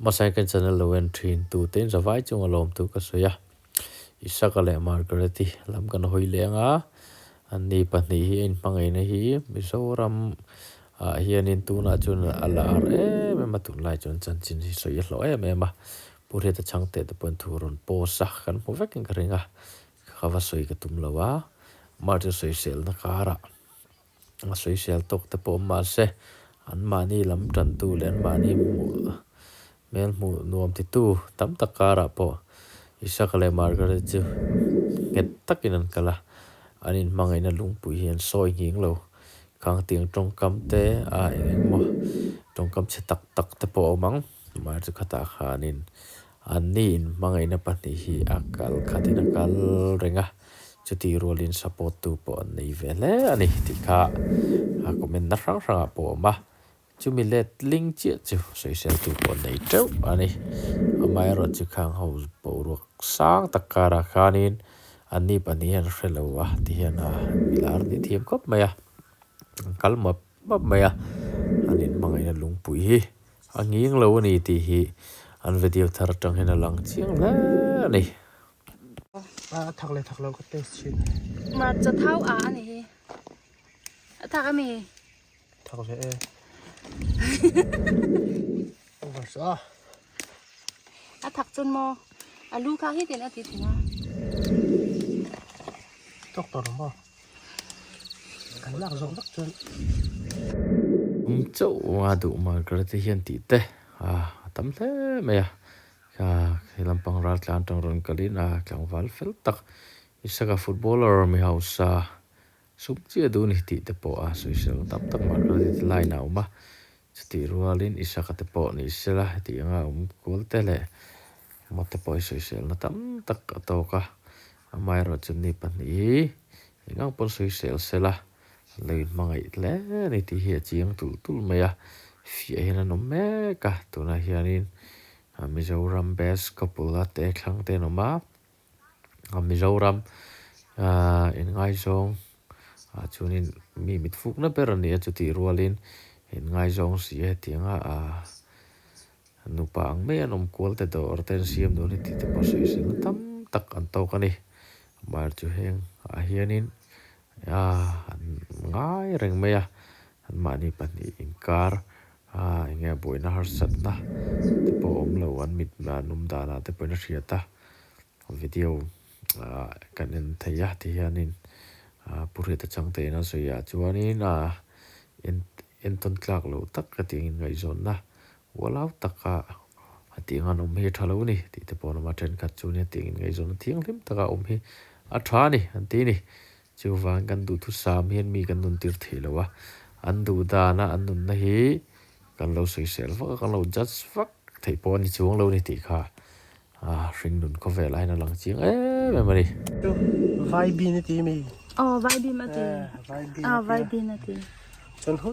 Hmasa hian kan channel lo en thin tu te in zavai chunga lawm tu ka sawi a. Isaka leh Margaret-i lam kan hawi leng a, anni pahnih hi a inhmangaihna hi Mizoram ah hianin tunah chuan a lar em em a, tunlai chuan chanchin hi sawi a hlawh em em a. Pu Hriata Chhangte te pawhin thu rawn post a, kan hmu vekin ka ring a, ka va sawi ka tum lo a, amah chu sawiselna karah a sawisel tawk te pawh awm mahse anmahni lam tantu leh anmahni hmuh hmel hmuh nuam titu tam tak karah pawh Isaka leh Margaret chu nghet takin an kal a, an inhmangaihna lungpui hi an sawi nghing lo. Khang tiang tawngkam te a eng eng maw tawngkam chhe tak tak te pawh a awm ang. Mar chu khatah khanin anni inhmangaihna pahnih hi a kal khatin a kal reng a, chutih rualin support tu pawh an nei ve hle a ni tih kha a comment na hrang hrangah pawh a awm a. Chumi let ling chiah chu sawisel tu pawh nei teuh a ni. Amaherawh chu khang ho boruak sang tak karah khanin anni pahnih hian hre lo a ti hian a milar ni thiam khawp mai a, an kal map map mai a, an inhmangaihna lungpui hi a nghing lo a ni tih hi an video thar atang hian a lang chiang hle a ni. A thak leh thak lo ka test thin. Hmarcha thau a a ni hi. A thak a mi? Thak ve e. Over sa. A thak chun maw? A lu kha hi tin a ti thin a. Tawk tawh lo maw? Kan lak zawk vek chuan. Um chauh a duh Margaret te hian tih te a tam hle mai a. Kha he lampang ral tlan tang rawn kalin a tlangval fel tak Isaka footballer mi hausa Sum chiah duh ni tih te pawh a sawisel tam tak Margaret-i te line ah a awm a, chutih rualin Isaka te pawh ni sela heti anga awm kual te leh maw te pawh hi sawiselna tam tak a tawk a, amaherawh chu ni pahnih hi eng ang pawn sawisel sela an lo inhmangaih hle a ni tih hi a chiang tulh tulh mai a, fiah hian an awm mek a, tunah hianin Mizoram best couple a te thlang te an awm a. Mizoram inngaizawng ah chuanin mi mit fukna ber a ni a chutih rualin inngaizawng si a hetianga ah nupa ang mai an awm kual te dawr te an siam dawn hi tih te pawh sawisel na tam tak an tawk a ni mar chu heng ah hianin ah an ngai reng mai a anmahni pahnih inkar Ah, enge a buaina harsatna te pawh awm lo an mit an awm danah te pawhin a hriat a, video ah kan en thei a ti hianin ah Pu Hriata Changte in a sawi ah chuanin ah en entawn tlak loh tak ka tih angin ngaihzawnna ualau taka a tih ang an awm hi a tha lo a ni tih te pawh an awm a, thenkhat chu nia tih angin ngaihzawnna thianghlim taka awm hi a tha a ni an ti a ni. Chuvang kan duhthusam hian mi kan nun tir thei lo a, an duh dana an nunna hi kan lo sawisel vak a, kan lo judge vak theih pawh a ni chuang lo a ni tih kha hring nun khawvelah hian a lang chiang em em a ni. Chu vai bin a ti mi? Aw vai bin a ti. Vai bin a ti. Vai bin a ti. Chuan hut.